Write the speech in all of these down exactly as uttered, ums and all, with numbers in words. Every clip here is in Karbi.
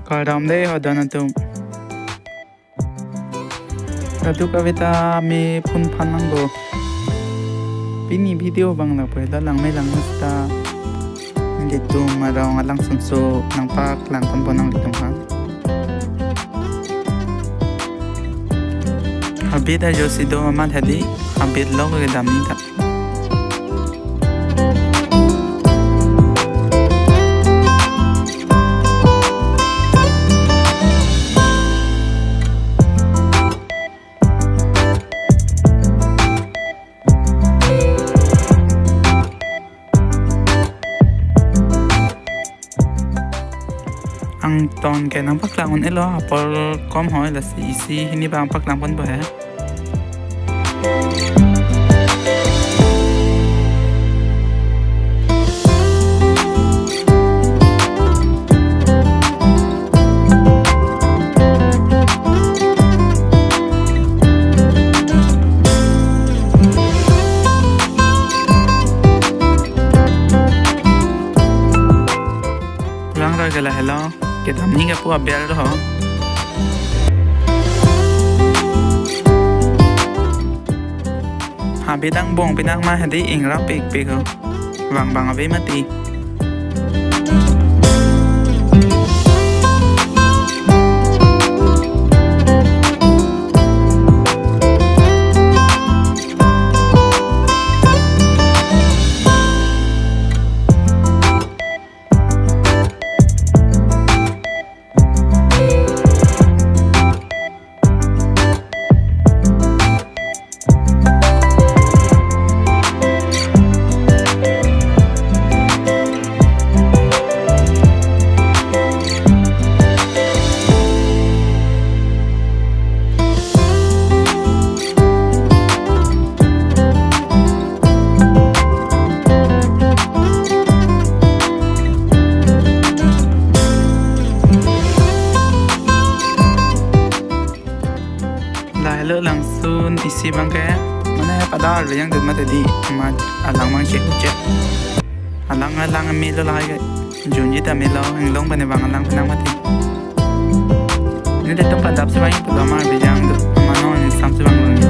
Kardom de ho don atum. Kadokave ta me phun phan nangpo. Pini video abang lapu lo, langme langno seta nelitum arong alang sunso nangpaklang ponpo nanglitum aphan. Habit ajo si do amat hedi, habit lo kedam ni ta. Angton ke nangpaklang un-elo, apor kom hoi, lasi isi hini abang paklang ponpo he. Rang roi ke lahelo, kedam ni ke pu aber do ho. Habit angbong pinak ma hedi, ingrap pikpik ho. Vang vang ave mati. Lahelo langsun isi abang ke, mane pada arve jangdet mati di, amat alang abang chek chek. Alang alang melo lahai ke, junji ta melo, inglong pen abang alang penang mati. Nelitum padap si abang pulo ma arve jangdet, mane non sam si abang loni.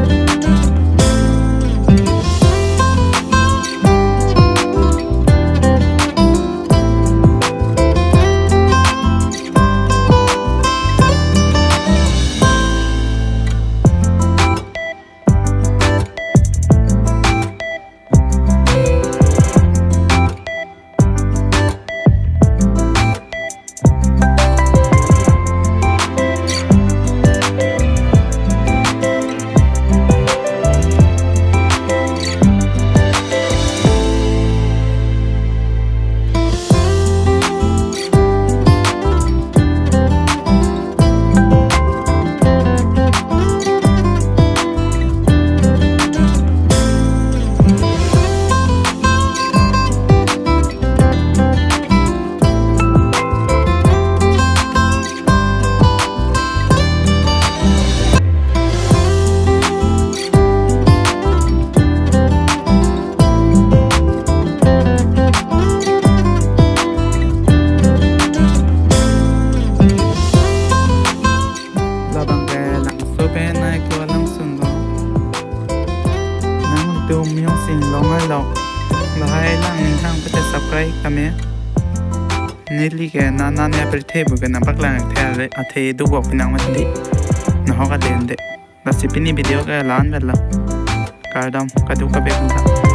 Labang ke Langso pen nai ko Langsun lo. Nangtum jongsi inglong arlo, lahai lang ninghang pete subscribe kame. Neli ke nana ne pirthe bu ke nangpaklang the athe dukbok pinang mati di. Nahok aden de. Lasi pini video ke la-an velo. Kardom, kadokave aphan ta.